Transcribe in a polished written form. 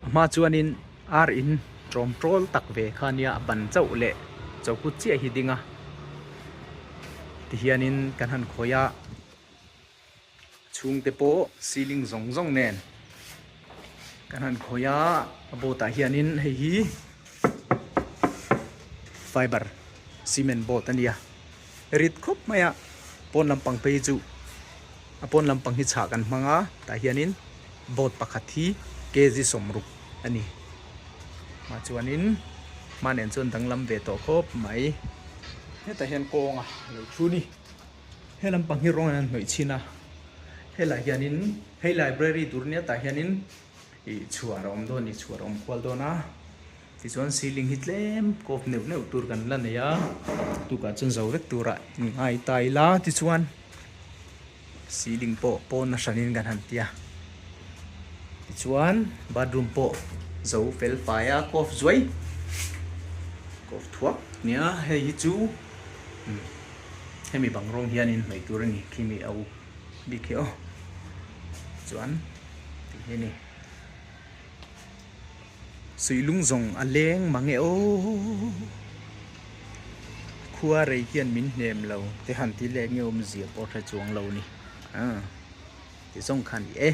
A hma chuanin ar in tawm tawl tak ve kha nia a ban chauh leh chokut chiah hi ding a tihianin kan han khawih a chhungte pawh ceiling zawng zawng nen kan han khawih a a board ah hianin hei hi fiber cement board a nia rit khawp mai a pawn lampang phei chu a pawn lampang hi chhah kan hmang a tah hianin board pakhat hi kg sawmruk a ni mah chuanin hma nen chuan danglam ve tawh khawp mai hetah hian kawng a lo thu ni he lampang hi rawng in an hnawih chhin a helaiah hianin hei library tur nia tah hianin ih chhuar a awm dawn a ni chhuar a awm kual dawn a. Tichuan ceiling hi tlem kawp neuh neuh tur kan la nei a tukah chuan zo vek turah inngai ta ila tichuan ceiling pawh pawn a hranin kan han ti a tichuan bathroom pawh zo fel fai a kawp zuai kawp thuak nia hei hi chu hemi bang rawng hianin hnaih tur a ni khimi a uk bik hi aw chuan ti hi a ni. Suihlung zawng a leng mang e aw. Khua rei hian min hnem lo te han ti leh nge awmzia pawh hre chuang lo ni. Ti zawng kha a ni e.